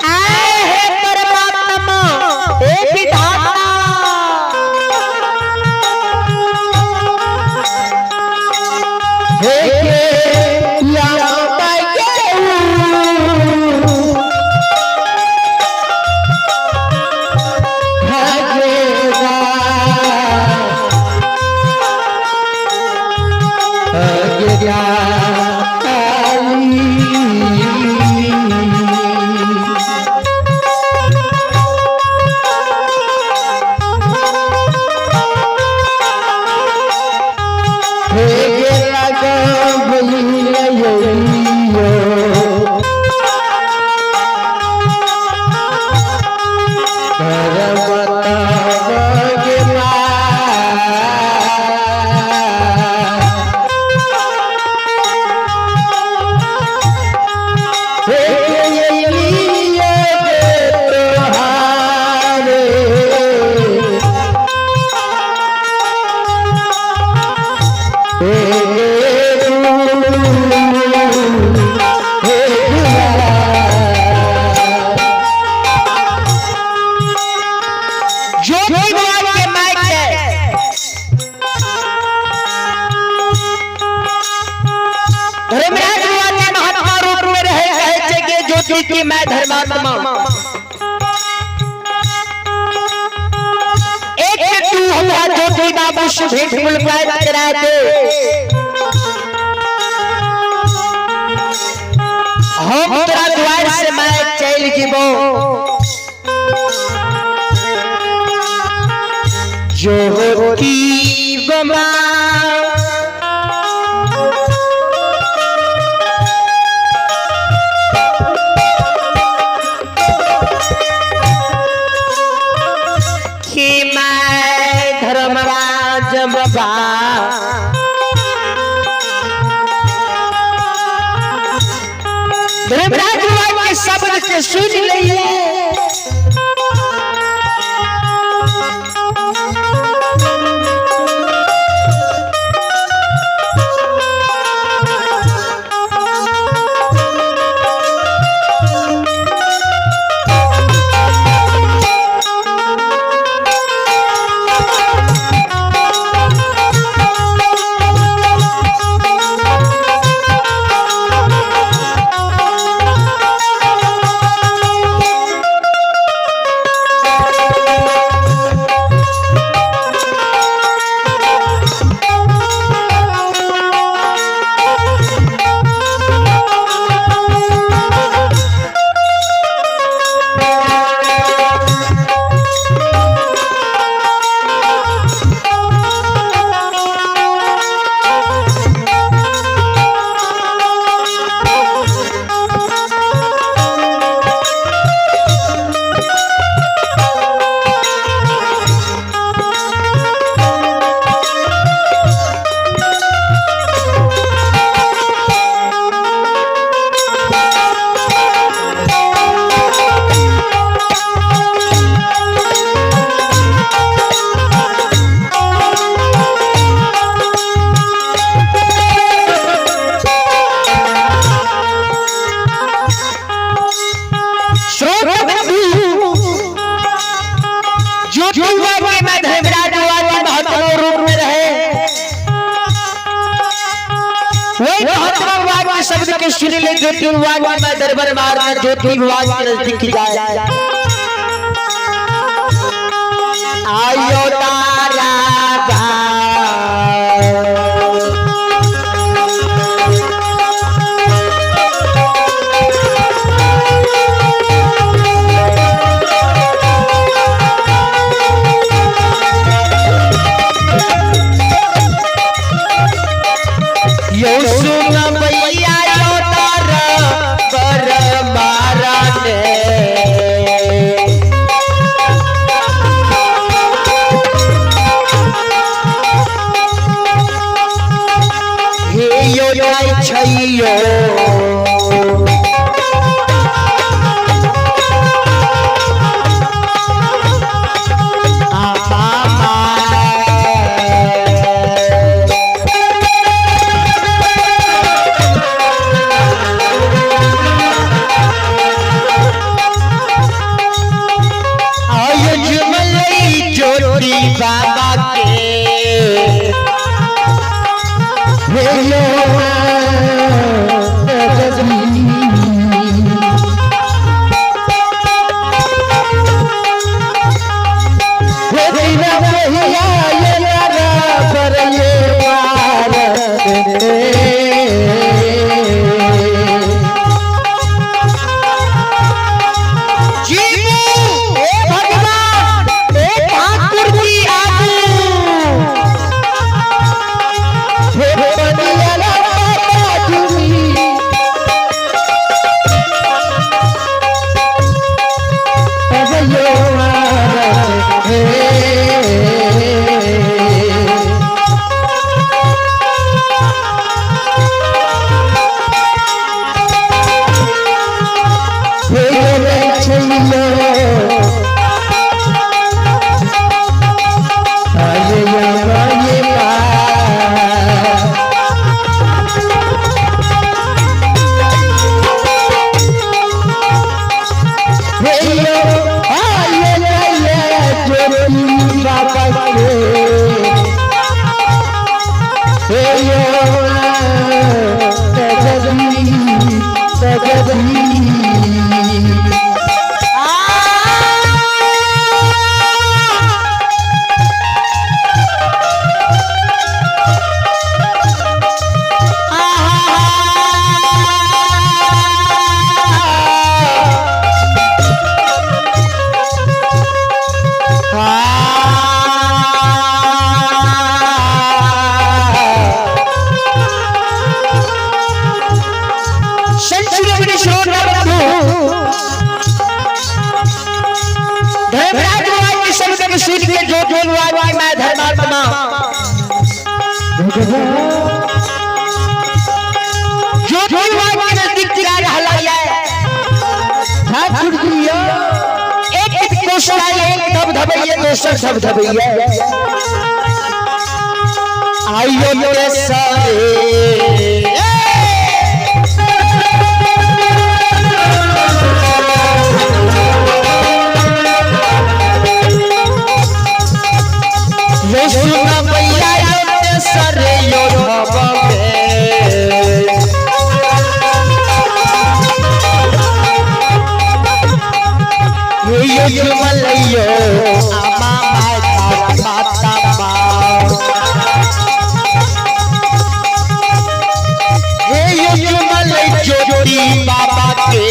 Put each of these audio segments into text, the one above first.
आए हे परमात्मा, हे विधाता। ज्योति भगवान के माइक है। धर्मराज भगवान ने महात्मा रूप में रहे, कहे के ज्योति की मैं धर्मात्मा। एक तू हुआ ज्योति बाबू से भेंट मुलाकात कराए थे। हम तोरा द्वार से मैं चल जीबो। ज्योति गोमा कि मैं धर्मराज बाबा। धर्मराज बाबा के शब्द के सुन लिए। ज्योति के मैं धर्मराज वाली महात्मा रूप में रहे, वही महात्मा वाक्य शब्द के सुन ले। ज्योति वाक्य में दरबार मार ज्योति वाक्य नजदीक जाए। आयो तारा बाबा के। ज्योति बाबा के नजदीक जा रहला ये ठाकुर जी यो एक एक कोसला एक धब धबैये दोसर धब धबैये आइयो ते सारे यो सुना भैया यो ते सरे यो धब में यो मलैयो आमा माता माता मा हे यो मलै ज्योति बाबा के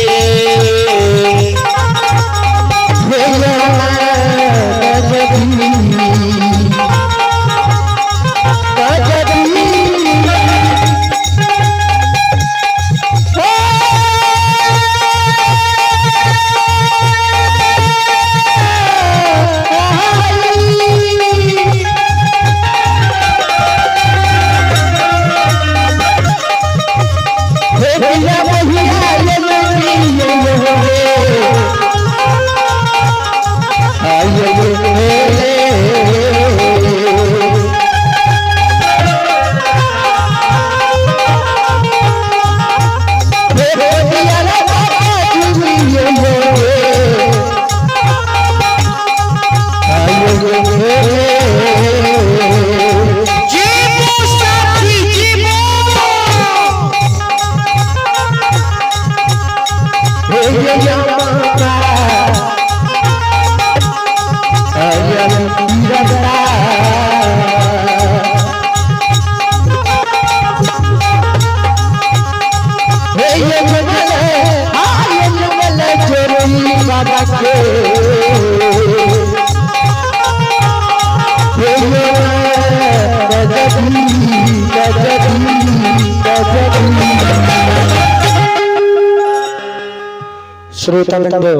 जीवो साथी जीवो श्रोता बंधु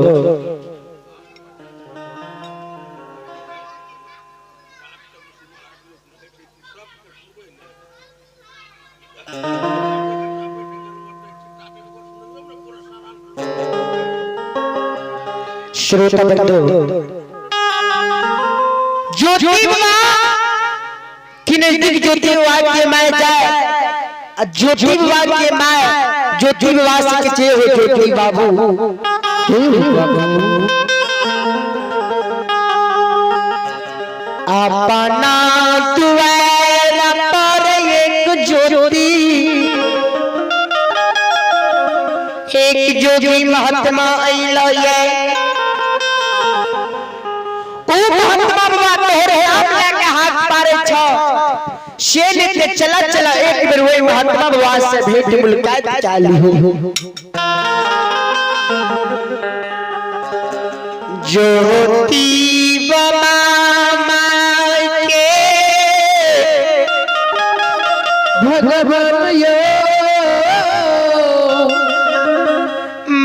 श्रोता बंधु ज्योति बाबा की नजदीक ज्योति बाबा के my जाए आ ज्योति बाबा के my ज्योति बाबा से के हो ज्योति बाबू अपना दुआर पर एक ज्योति एक जोगी महात्मा अइलो ये ऊ महात्मा बाबा तोहरे अपना के हाथ पारे छ से लेके चला चला एक बेर वही महात्मा बाबा से भेंट मुलाकात चालू हो ज्योति बाबा माय के भगवान यो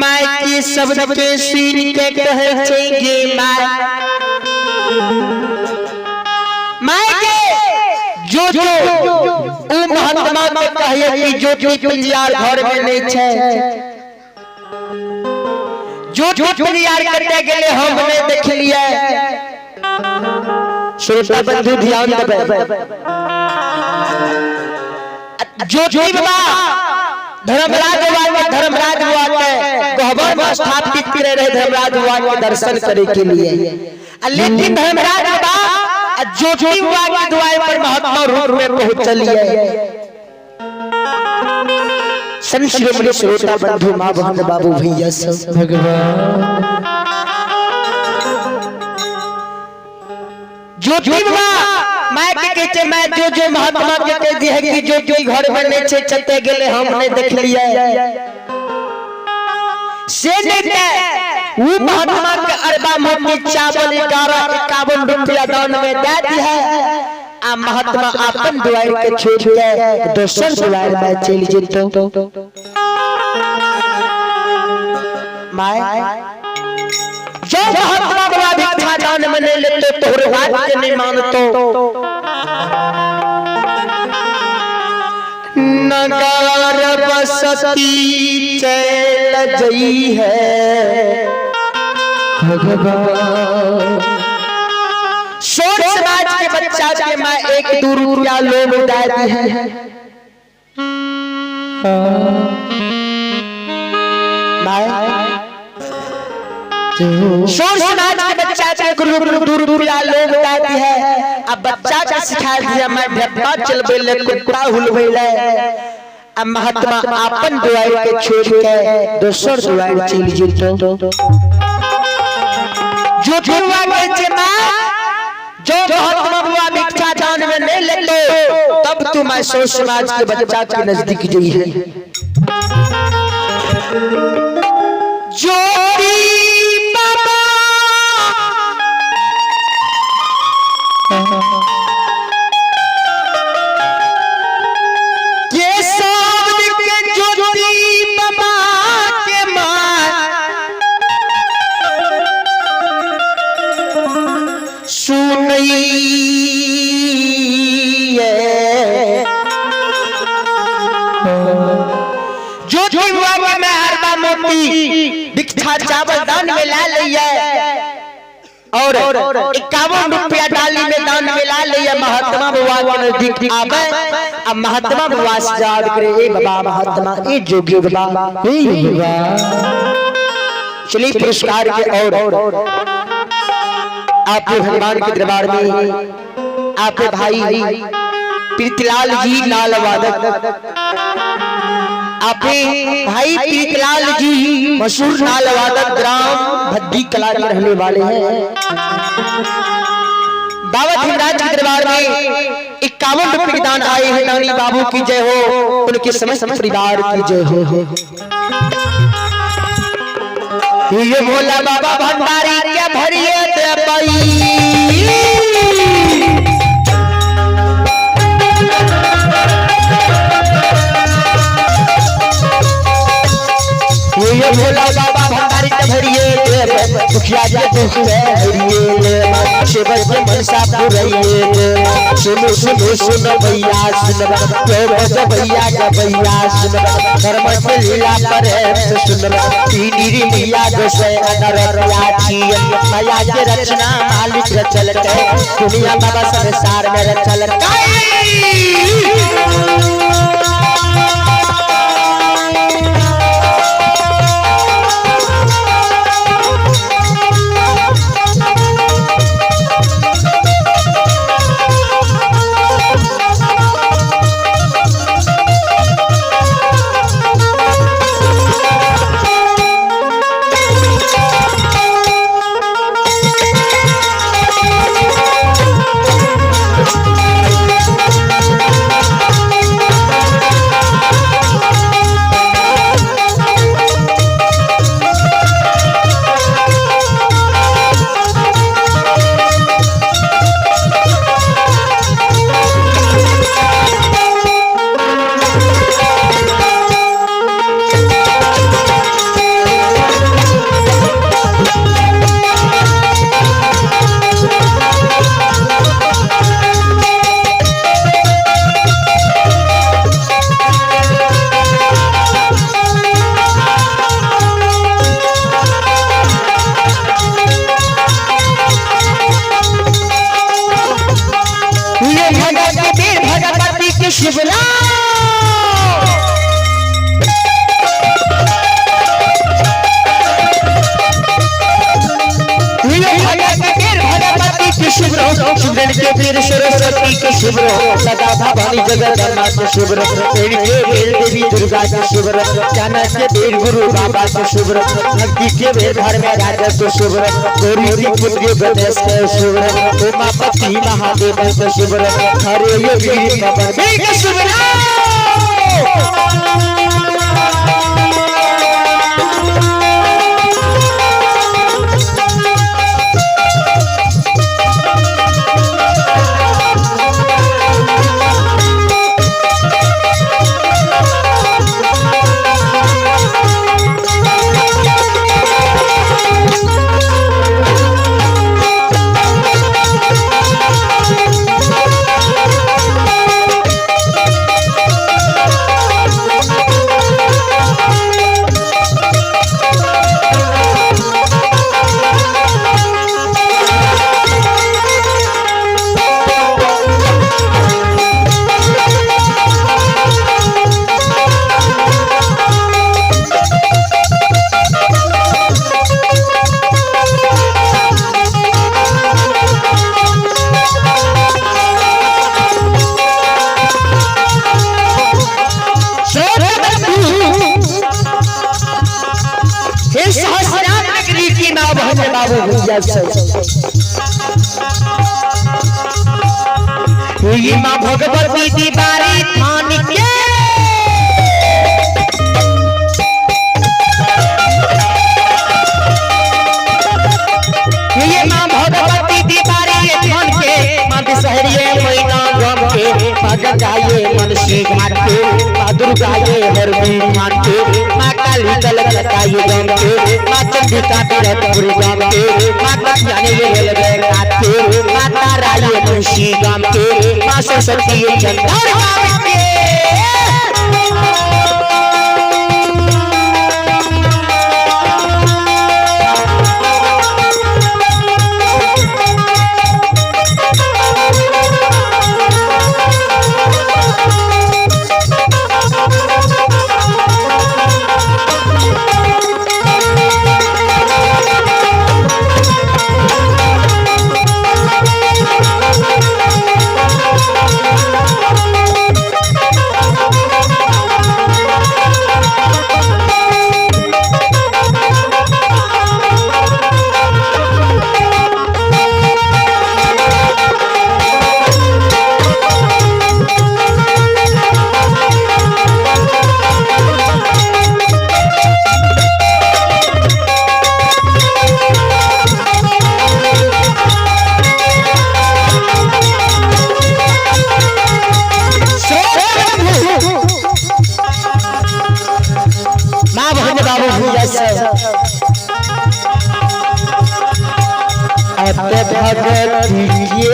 माय के शब्द के सुन के कहे छै गे my my के जो जो ऊ महात्मा के कहिए कि ज्योति पिंजियार घर में नहीं छै ज्योति पिंजियार कते गेले हम नहीं देखलिए श्रोता बंधु ध्यान देबै ज्योति बाबा धर्मराज बाबा के धर्मराज बाबा के गहबर में स्थापित करे रहे धर्मराज बाबा के दर्शन करे के लिए आ लेकिन धर्मराज बाबा आ ज्योति बाबा के दुआर पर महात्मा रूप में पहुंचलिए। संत शिरोमणि श्रोता बंधु माँ बहन बाबू भैया सब भगवान ज्योति बाबा मैं के कहै छै मैं जो जो महात्मा के कह दी है कि जो जो घर में नहीं छै चलते गेले हम नहीं देखलिए से नहीं ते वो महात्मा के अरबा मोती चावल 1151 रुपया दान में दे दी है आ महात्मा अपन दुआर के छोड़ के दोसर दुआर में चलि जेतो। My जो महात्मा बाबा भिक्षा दान में नहीं लेते तोहरे बात के नहीं मानतो। नगर बसती चल जई है। भगवान सोच समाज के बच्चा के माँ 1-2 रुपया लोग दे दी है। सोच समाज के बच्चा के 2 रुपया लोग दे दी है। अब बच्चा के सिखा दिया मैं ढप्पा चलबे ले कुत्ता हुलबे ले। अब महात्मा अपन दुआर के छोड़ के दोसर दुआर चल जेतो। जो बुआ के जमा जो महात्मा बुआ भिक्षा दान में नहीं लेते तब तू मैं सोच समाज के बच्चा के नजदीक जई है। ज्योति बाबा के सावन के ज्योति बाबा के मां सुनइए। ज्योति बुआ के मैं हरबा मोती भिक्षा चावल दान में ला लिया और 51 रुपया डाली में दान में ला लिया। महात्मा बुआ के नजदीक आवे। अब महात्मा बुआ से याद करे ए बाबा महात्मा ए जोगी बाबा हे बाबा। चलिए पुरस्कार के और आपके भगवान के दरबार में आपके भाई प्रीतिलाल जी लाल वादक, आपके भाई प्रीतिलाल जी मशहूर नाल वादक ग्राम भद्दी कला के रहने वाले हैं। बाबा धीमराज के दरबार में 51 रुपये के दान आए हैं। नानी बाबू की जय हो, उनके समस्त परिवार की जय हो। ये भोला बाबा भंडारी के भरिए दे पई। ये भोला बाबा भंडारी के भरिए दे दुखिया के दुख भरिए ले शिव के मनसा पुरैये दे। सुनो सुनो सुनो भैया सुनो तो भैया का भैया सुनो धर्म के लीला पर है सुनो तीनी मैया गोसे अनरयाची माया के रचना मालिक रचलते दुनिया बाबा संसार में रचलते। के वीर सरस्वती के शुभ्र सदा भवानी जगदम्बा के शुभ्र पेड़ के वीर देवी दुर्गा के शुभ्र चाणक्य के वीर गुरु बाबा के शुभ्र भक्ति के वीर धर्म राजा के शुभ्र गौरी के पुत्र गणेश के शुभ्र उमापति महादेव के शुभ्र हरे ये वीर बाबा के शुभ्र। भैया सब। ये माँ भगवती दीवारी थान के ये माँ भगवती दीवारी थान के, माँ बिसहरिये मैना गम के, माँ गंगाये मनसी घाट के, माँ दुर्गाये हरवी थान के, माँ काली कलकत्ताये गम के, माँ चंडिका तीरथपुर गम के, माँ कत्यानी ये रेलवे घाट के, माँ ताराये मुंशी गम के, माँ सरस्वती चंदर गम के। माँ बहन बाबू भैया सब अत भगती के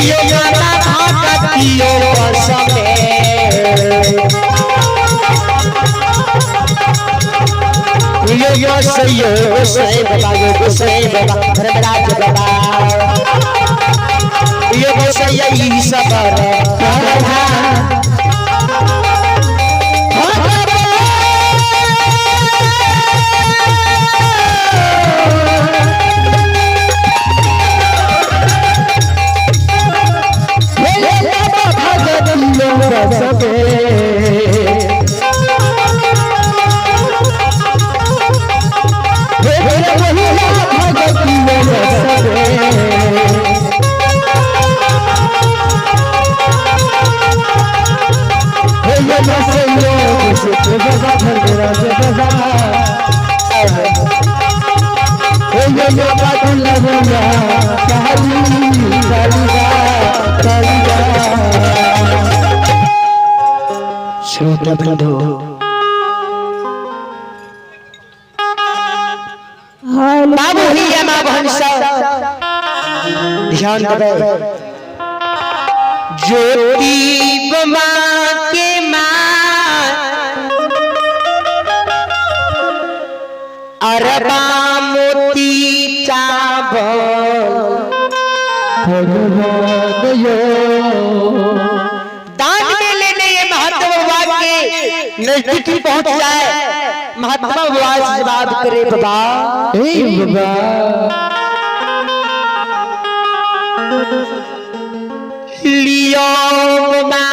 ये माता भगतियों समय यो सयो गोसाई बाबा, यो गोसाई बाबा धर्मराज बाबा, यो गोसाई ईश्वर श्रोता बंधु बाबू भैया माँ बहन सब ध्यान देवे। ज्योति माँ के माँ अरबा मोती चावल दान में लेने ये महत्व बाबा के नजदीकी पहुंच जाए। महात्मा बाबा से जवाब करे बाबा, हे बाबा लियो बाबा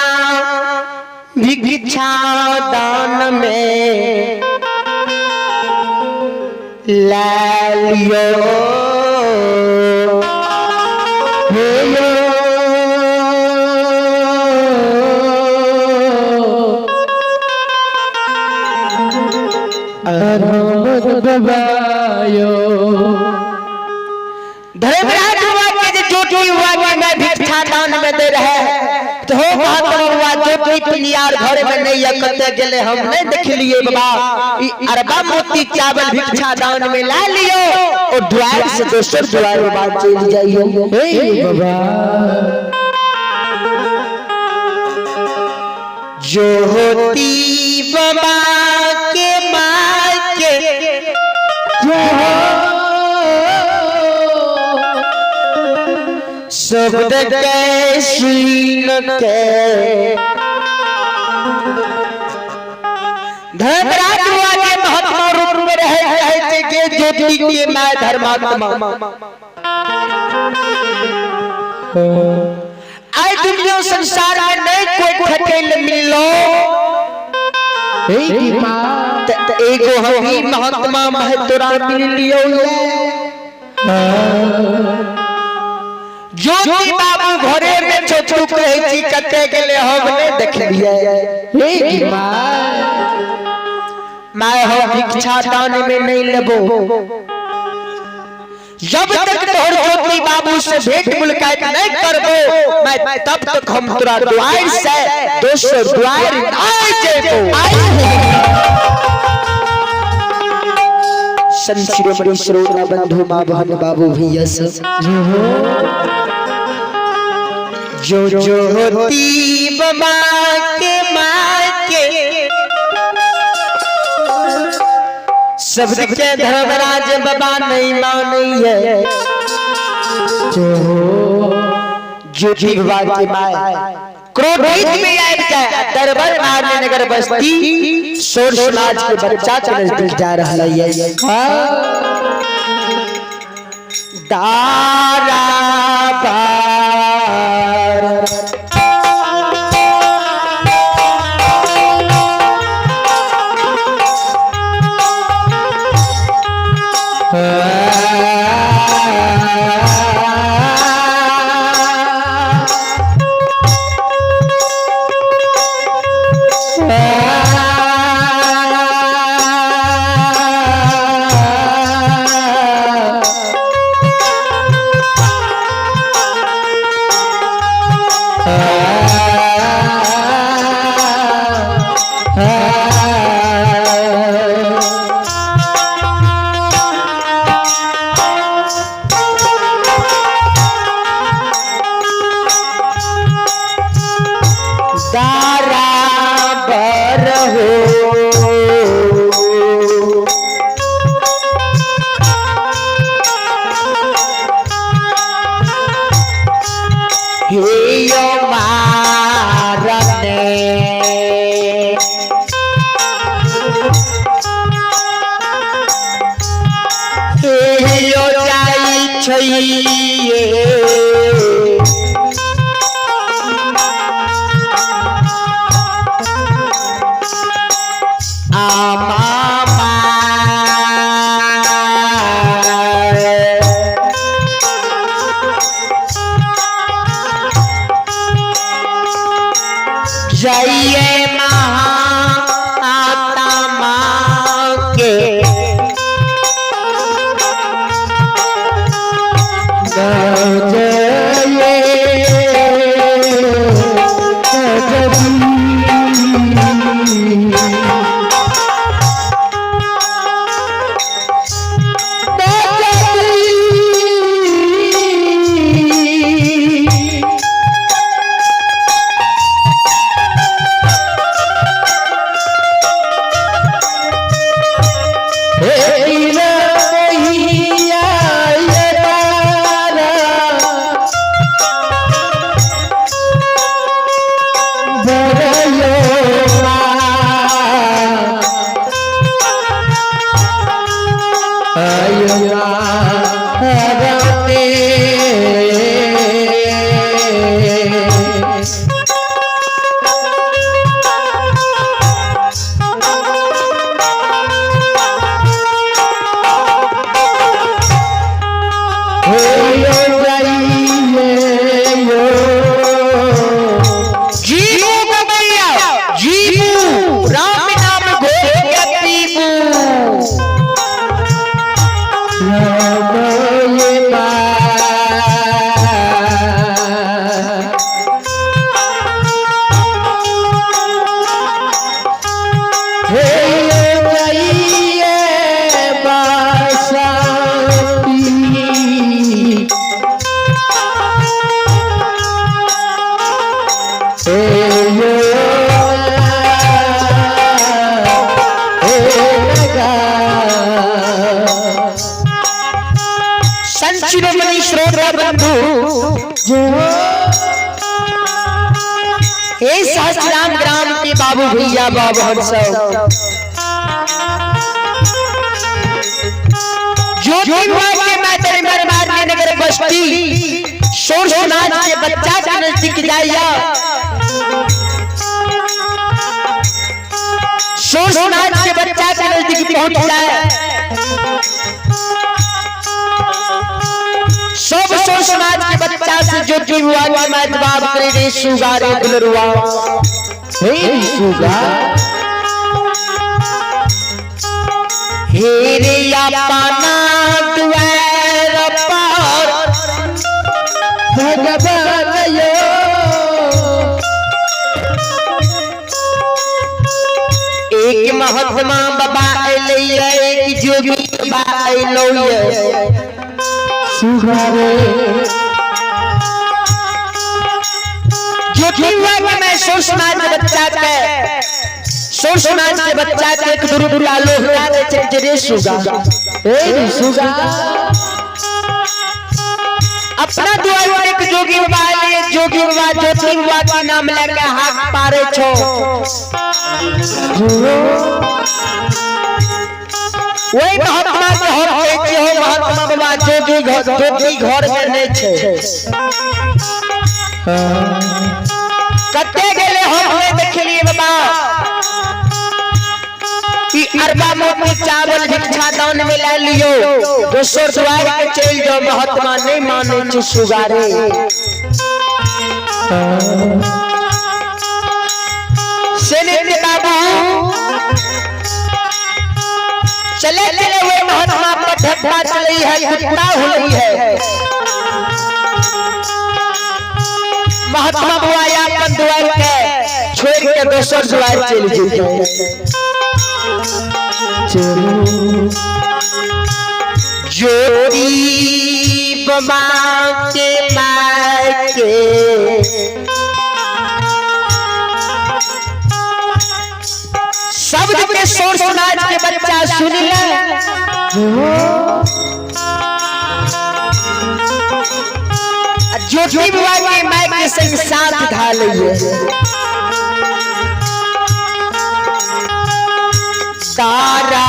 भिक्षा दान में ला लियो। धर्मराज हुआ के जो ज्योति हुआ के मैं भिक्षा दान में दे रहे हैं तो हो महात्मा हुआ ज्योति पिलियार घर में नहीं कते गेले हम नहीं देख लिए बाबा। ई अरबा मोती चावल भिक्षा दान में ला लियो और द्वार से दोसर द्वार बाबा चल जाइयो। हे बाबा ज्योति बाबा के माँ के शब्द के सुन के धर्मराज हुआ के महात्मा रूप में रहे रहे के ज्योति के मैं धर्मात्मा। आइ दुनिया संसार में नहीं कोई ठकेल मिलो। हे की माँ। त एगो हम ही महात्मा मह तोरा मिल लियो ये। ज्योति बाबू घरे में छो तू कहै छी कते गेले हम नहीं देखलिए। हे की माँ। My हो भिक्षा दान में नहीं लेबो जब तक तोहर ज्योति बाबू से भेंट मुलाकात नहीं करबो मैं तब तक हम तोरा द्वार से दोसर द्वार नहीं जेबो। संत शिरोमणि श्रोता बंधु माँ बहन बाबू भैया सब जो ज्योति बाबा के माँ के शब्द के धर्मराज बाबा नहीं मानी है। ज्योति बाबा के माए क्रोधित में आबि जाए दरबार मारने नगर बस्ती सोर समाज के बच्चा के नजदीक जा रहा है। दारा बार दारा बर हो हे यो मारने हे यो जाई छैये जाइए महात्मा के जीवू गमैया जीवू राम नाम घोर के पीबू। संत शिरोमणि श्रोता बंधु हे सहस्राम ग्राम के बाबू भैया बाबू हम सब ज्योति के मैं दरबार नगर बस्ती शोर समाज के बच्चा के नजदीक जाइया, शोर समाज के बच्चा के नजदीक पहुंच जाए। सब शोर समाज के बच्चा से ज्योति बुआ के मैं जवाब करे रे सुगारे दुलरुआ, हे सुगा, हे रे अपना द्वार पर भगवान यो, एक महात्मा बाबा अइलै, एक जोगी बाबा अइलौ। सुगारे ज्योति बुआ के मैं सोर समाज के बच्चा के, सोर समाज के बच्चा के एक दुर्बुला लोहरा दे छै रे सुगा, हे सुगा, अपना दुआर पर एक जोगी बाबा अइलै, जोगी बाबा ज्योति बाबा के नाम लेके हाथ पारे छो। वही महात्मा के हर कहै छै हो महात्मा बाबा जोगी घर, जोगी घर में नहीं छै। कते गेले हम नहीं देखलिए बाबा, ई अरबा मोती चावल भिक्षा दान में ला लियो, दोसर द्वार के चल जाओ, महात्मा नहीं माने छै सुगारे। सेने बाबू चले चले हुए महात्मा पर ठप्पा चली है, कुत्ता हुई है। महात्मा बुआ अपन द्वार के छोड़ के दोसर द्वार चल जेतै। ज्योति बमा के माय के शब्द के शोर समाज के बच्चा सुन ले। ज्योति बुआ के माय के संग साथ धा लिए। तारा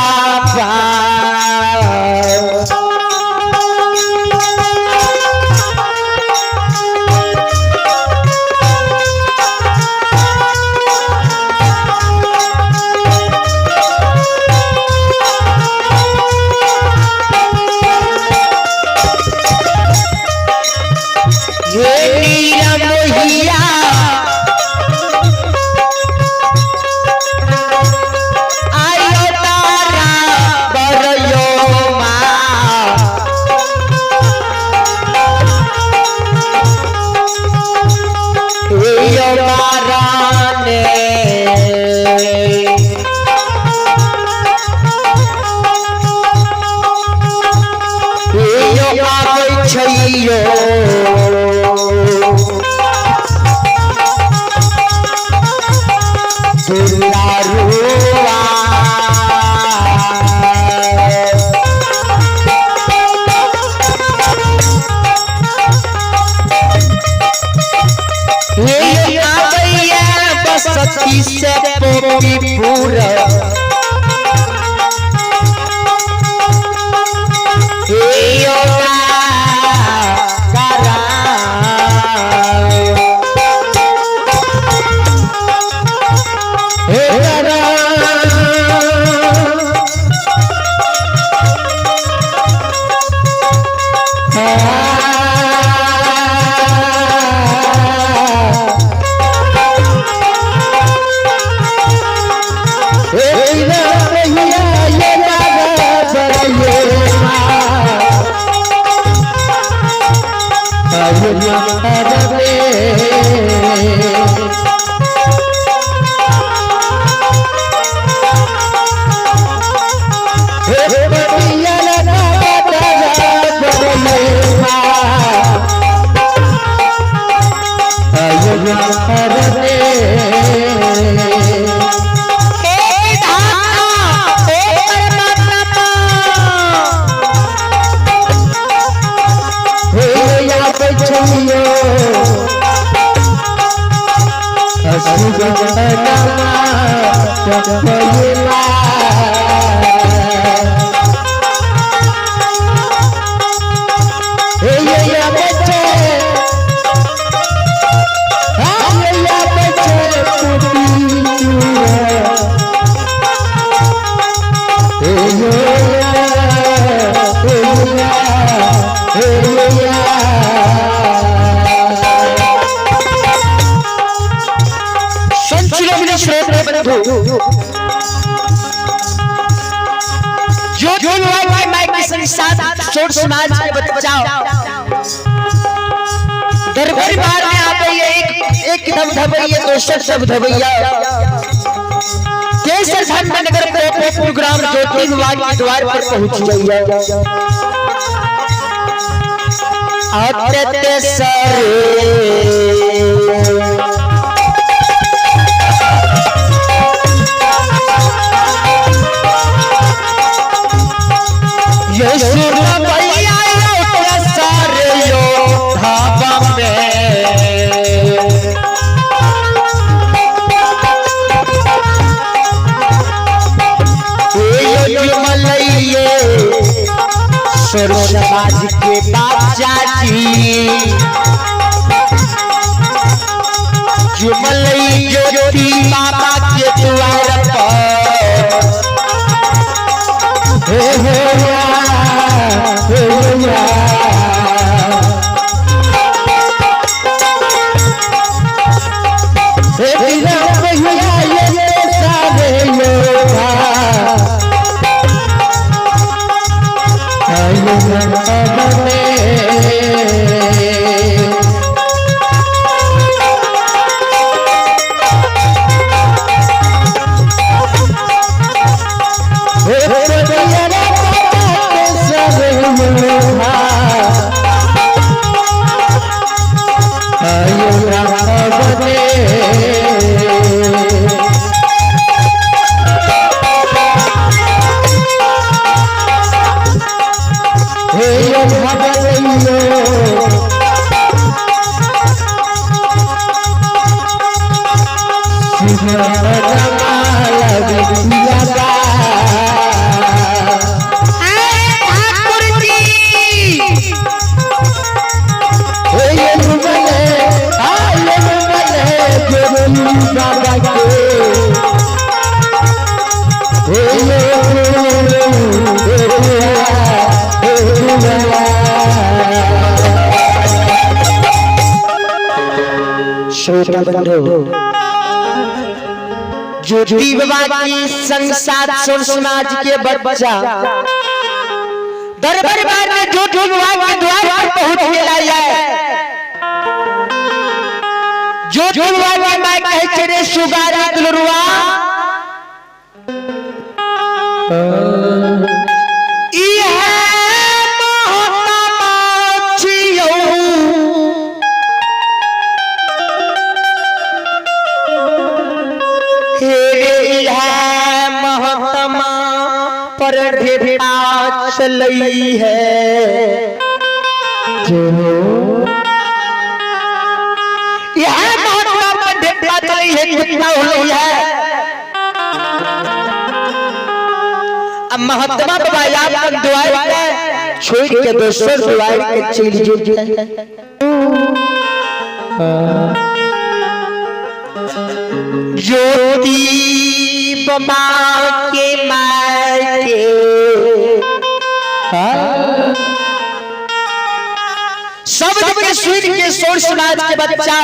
बसती से पोपीपुर बंधु जो जो माइक के संग साथ छोट समाज के बच्चा दरबार बार में आते एक एक धम धबैया दोसर सब धबैया केसर धन नगर को प्रोग्राम ज्योति विभाग के द्वार पर पहुंच जाइए। आते सरे ये सुरभैया सारे यो धाबा में मलइये सुर समाज के बादशाह जी जुमलई ज्योति बाबा के द्वार पर हे हे या, हे या। हे बिना भैया ये सारे योद्धा आयो में। हे भैया बाबा के सारे योद्धा आयो में। हे योद्धा बलैयो ठाकुर जी श्रोता बंधु ज्योति बाबा की संग साथ सुर समाज के बच्चा दरबार बार में ज्योति बाबा के द्वार पर पहुंच गेला है। ज्योति बाबा my कहे छे रे सुगारी दुलरुआ ई है महात्मा छियौ हे है महात्मा पर ढेपा चलई है। यह महात्मा पर ढेपा चलई है कितना होई है। अब महात्मा बाबा अपन द्वार के छोड़ के दोसर द्वार के चलि जेतै। ज्योति बाबा के मायके शब्द के सुन के सोर समाज के बच्चा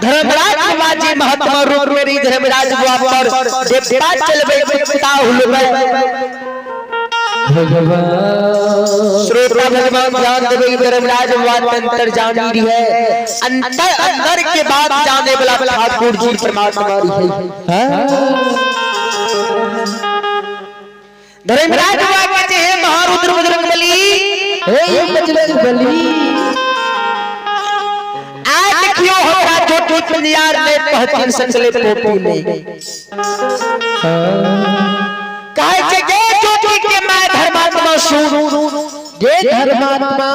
धर्मराज बाजी महात्मा रूप में रही धर्मराज बुआ पर देवता चलबे कुत्ता हुलबे। श्रोता भगवान ध्यान देवे धर्मराज बात अंतर जानी रही है अंतर अंदर के बाद जाने वाला ठाकुर जी परमात्मा रही है। धर्मराज बुआ कहते हैं महारुद्र बजरंग बली हे बजरंग बली आज देखियो हमरा ज्योति पंजियार में पहचिन सकले पोपी में कहे छे गे ज्योति के मैं धर्मात्मा सुन गे धर्मात्मा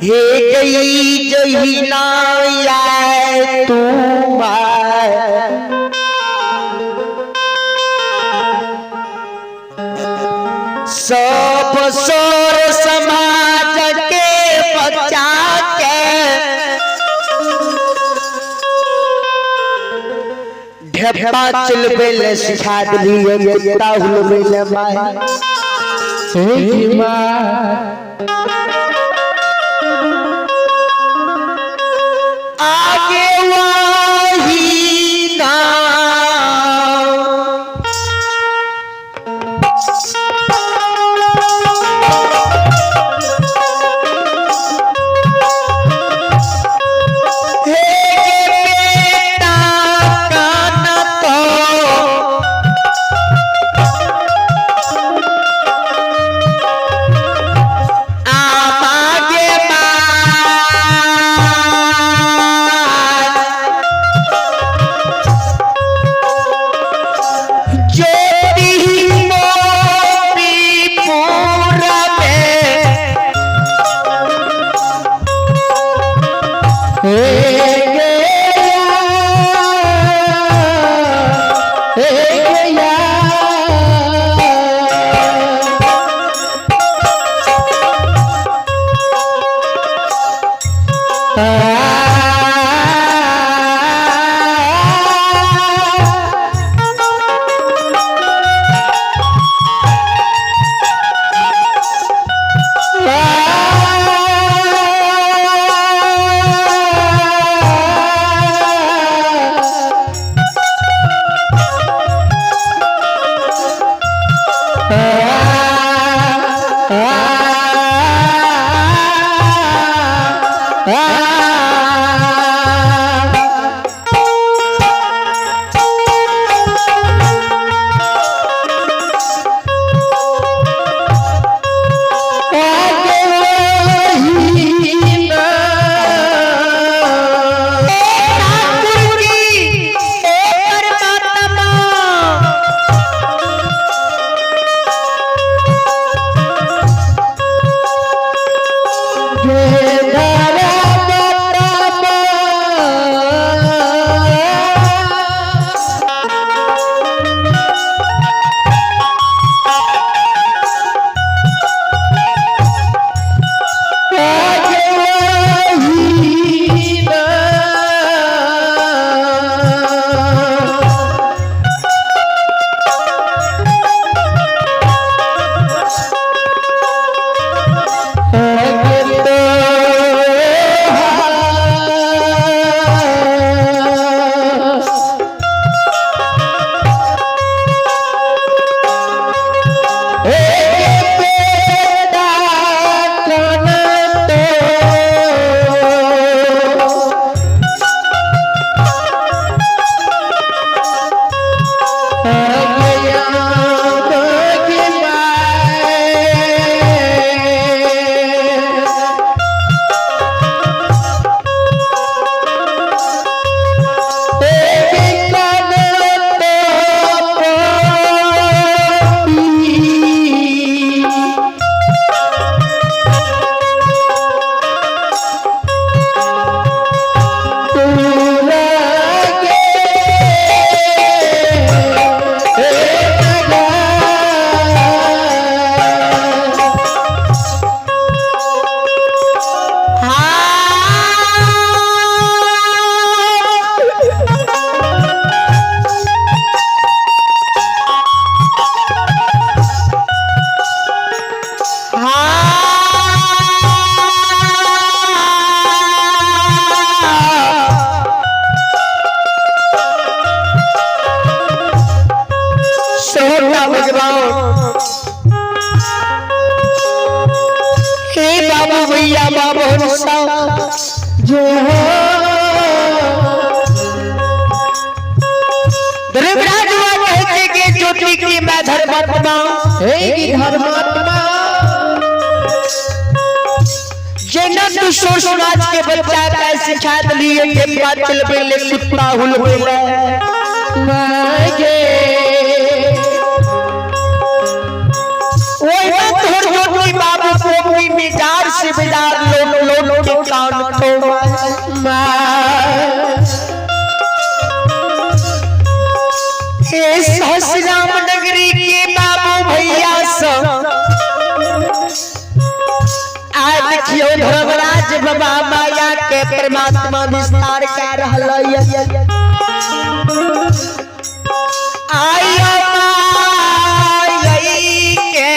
हे गई जही आए तू सब सोर समाज के बचा के ढेपा चलबे ले सिखा दिलिए कुत्ता हुलबे ले माय हे माँ। आगे वही नाम। हे बेटा कान तो आमागे माँ ज्योति मोतीपुर में हे गया, हे गया। ठाकुर जी ओ परमात्मा श्रोता भगवान हे बाबू भैया बाबू जो हो धर्मराज हुआ कहते कि ज्योति की मैं धर्मात्मा हे धर्मात्मा जेना तू सोच समाज के बच्चा का सिखा दिए के पाचल बेले कुत्ता हुल बेले मागे ओई में तोहर ज्योति बाबू को मिजार से बिजार लोट लोट के कान तो हे सहसराम नगरी के बाबू भैया सब आज देखियो धर्मराज बाबा माया के परमात्मा विस्तार कर रहल आयो मायई के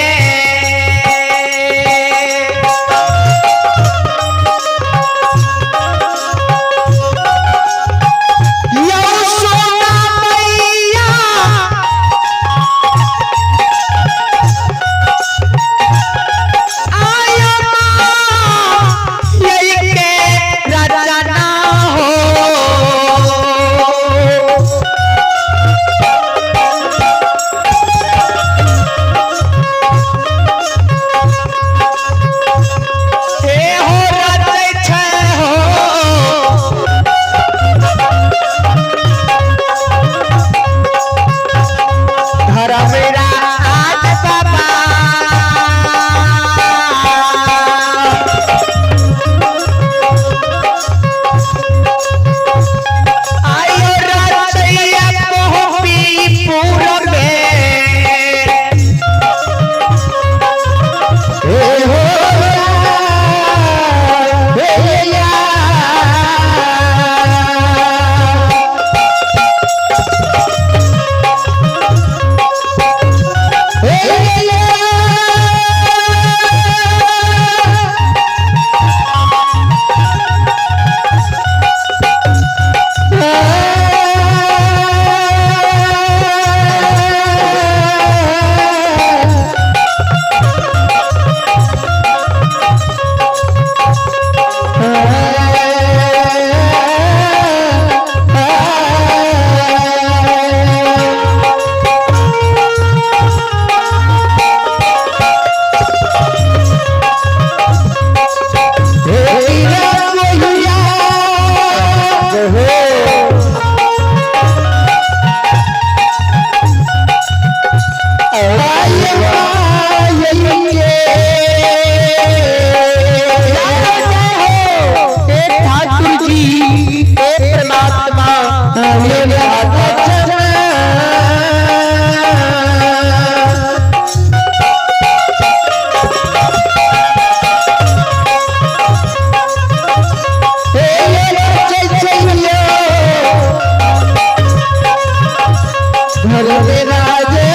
राजे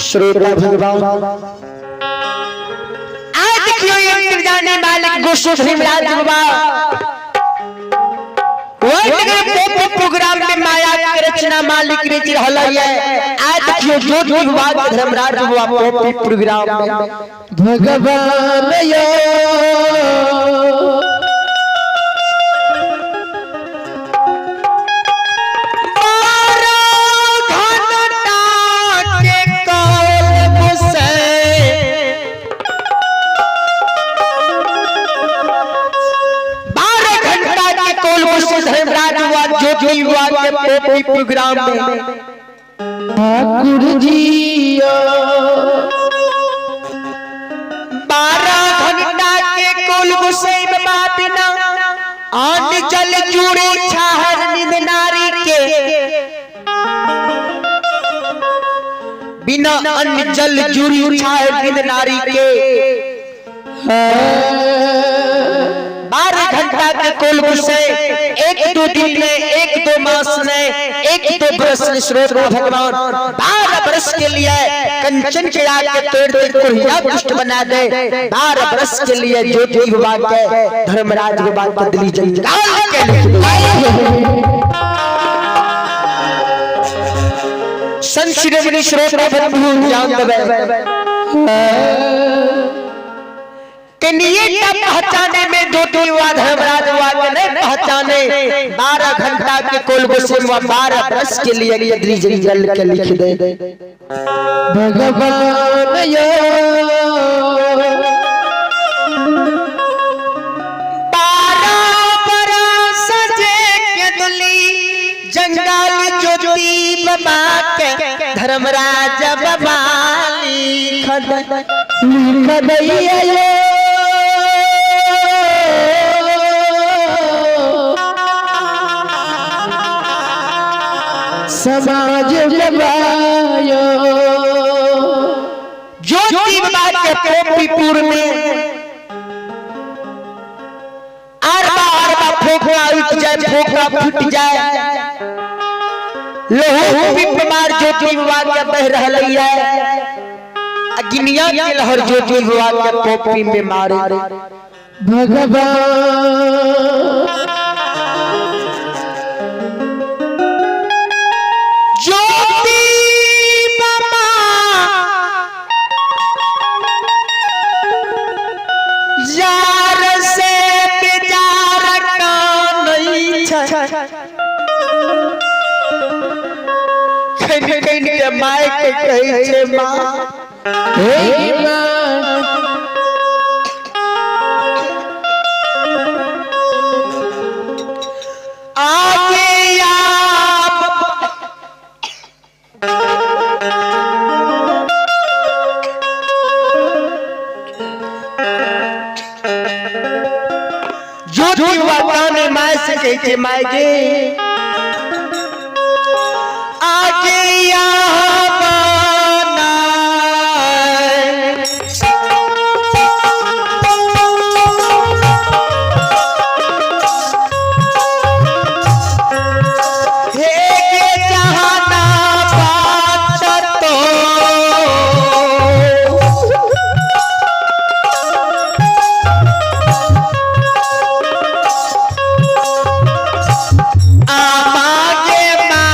श्रोता भगवान आज देखियो यंत्र जाने मालिक गोसु धर्मराज बाबा वही नगर प्रोग्राम में माया के रचना मालिक रच रहल है। आज देखियो ज्योति बाबा के धर्मराज बाबा पॉपी प्रोग्राम में भगवान यो 12 घंटा के कौल गुस्से धर्मराज हुआ ज्योति हुआ के पॉपी प्रोग्राम में ठाकुर जी 12 घंटा के कुल गुस्से बाबा बिना आन जल चूड़ी छाहर नींद नारी के बिना अन्न जल चूड़ी छाहर नींद नारी के 12 घंटा के कुल गुस्से एक दो दिन में, एक दो मास में, एक दो बरस में स्रोत भगवान 12 बरस के लिए कंचन चढ़ा के तोड़ दे कोहिया दुष्ट बना दे। 12 बरस के लिए ज्योति बाबा के धर्मराज बाबा के दिली जंजाल के लिख दे। संत शिरोमणि श्रोता बंधु ध्यान देवे कनिए पहचाने में ज्योति हुआ धर्मराज हुआ के नहीं पहचाने। 12 घंटा के कोल गुस्से 12 बरस के लिए कदरी जंगल के लिख दे। भगवान यो 12 बरस जे के दुली जंगल ज्योति बाबा के धर्मराज बाबा लिख दे। लिख दैया यो समाज बबायो ज्योति बाबा के पोपीपुर में अरबा अरबा फोका उठ जाए, फोका फूट जाए, लोहू पिप मार ज्योति बाबा के बह रहल है। अग्निया के लहर ज्योति बाबा के पोपी में मारे। भगवान ज्योति बाबा यार से बेजार का नहीं छ खन खन के my के कहै छे माँ हे माँ आगे आप ज्योति बाबा ने my से कही थे my गे आगे यहाँ बना। हे गे जहाना बात तो आमागे माय।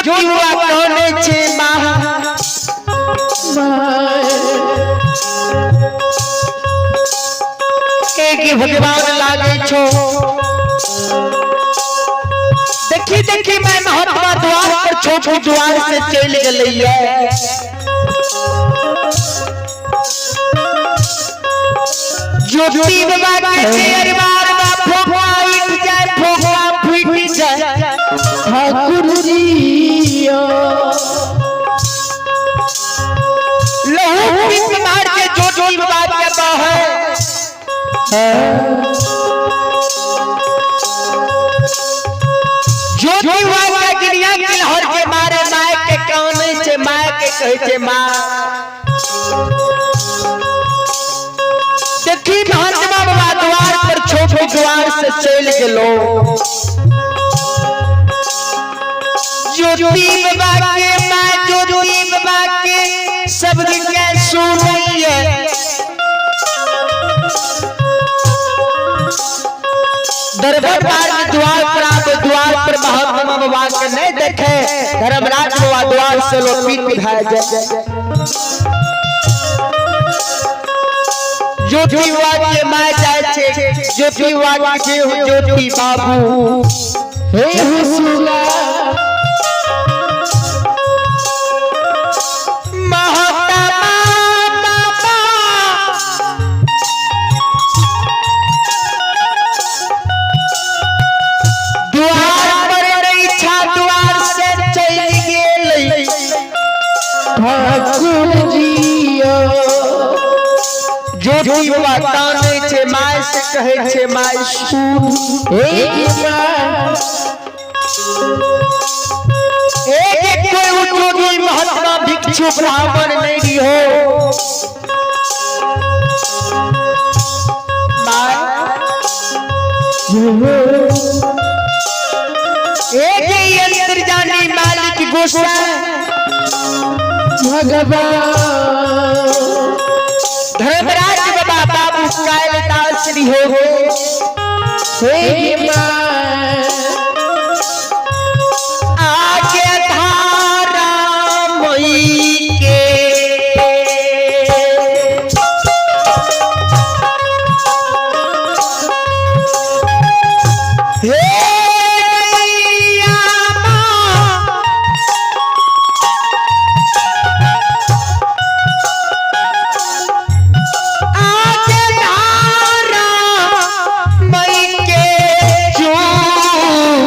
ज्योति बाबा कहने छे माँ एक भगवान लागे छो। देखी देखी मैं महात्मा द्वार पर छोटू द्वार से चल गई है। ज्योति बाबा के चेयर बार बार फोका उठ जाए, फोका फूट जाए। ठाकुर जी लहू पीट मार के ज्योति बाबा के बाहर ज्योति बाबा के गिनिया किलहर के मारे माय के काने छे, माय के कहे छे माँ। देखी महात्मा बाबा द्वार पर छोटू द्वार से चल गेलो। ज्योति बाबा के माँ, ज्योति बाबा के शब्द के सुनैये। दरबार के द्वार पर आप द्वार पर महात्मा बाबा के नहीं देखे, धर्मराज बाबा द्वार से लो पीट भय जाए। ज्योति बाबा के माँ जाए छे, ज्योति बाबा के ज्योति बाबू हे हुसुला महात्मा बाबा द्वार पर नहीं छा, द्वार से चल गेलै। ठाकुर जी ज्योति बाबा ताने छे, my से कहे छे my सुन। हे माँ एक एक कोई उद्योगी महात्मा भिक्षु ब्राह्मण नहीं हो। My एक ही अंतर्जानी मालिक गोसाई भगवान धर्मराज बाबा बाबू कायलदास हो गए। हे माँ आगे धारा मई के हे मैया माँ, आगे धारा मई के चूर।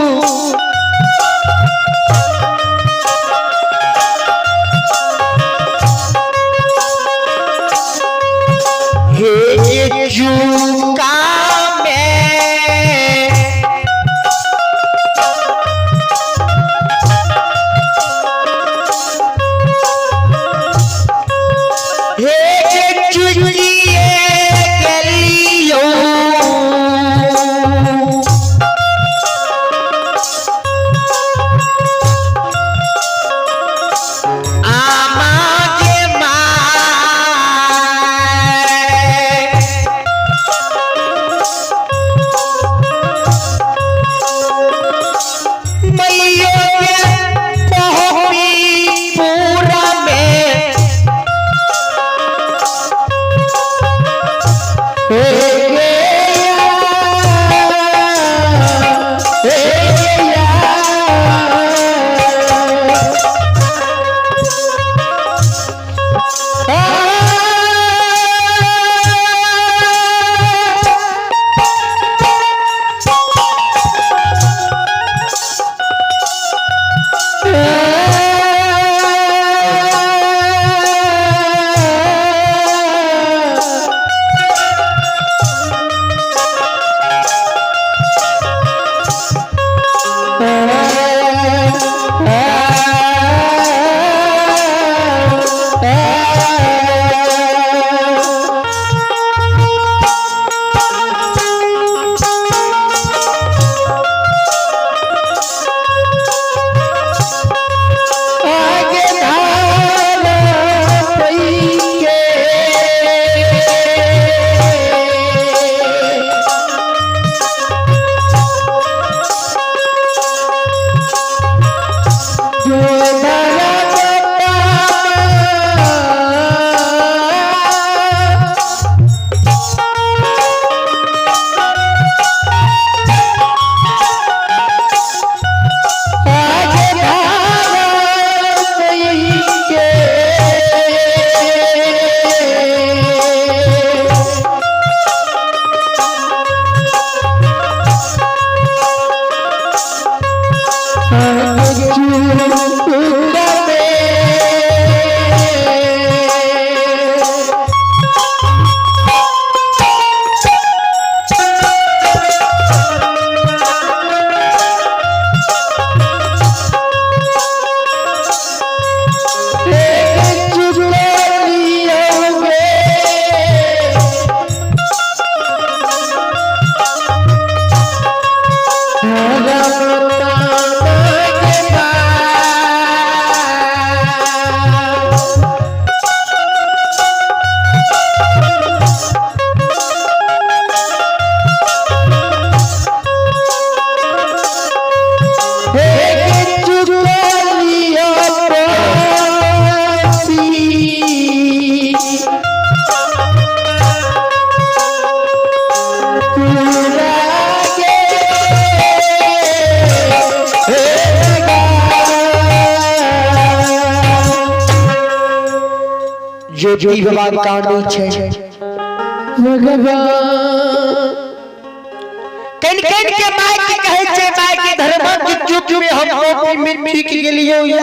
ज्योति भगवान कानै छै। भगवान। कन कन के my के कहै छै, my के धर्म के चुप में हम कॉपी में ठीक गेलियो या।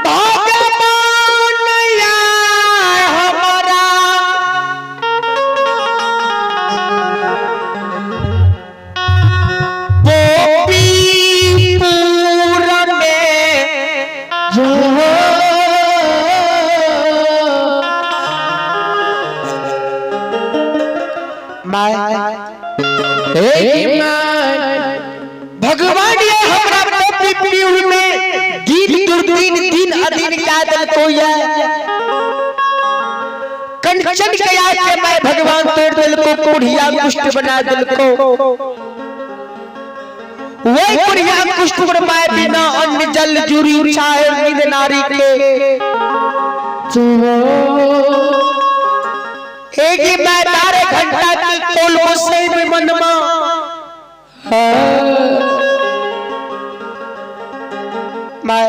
भगवान या हमारा पोपीपुर में my भगवान ये हमरा पोपीपुर में दिन दुर्दिन दिन अधीन क्या दल को या कंचन कया के मैं भगवान तोड़ दिल को कोढ़िया कुष्ठ बना दिल को, वही कोढ़िया कुष्ठ पर पाए बिना अन्न जल जुरी छाए नींद नारी के। एक ही मैं 12 घंटा के कोल गुस्से में मनमा मैं।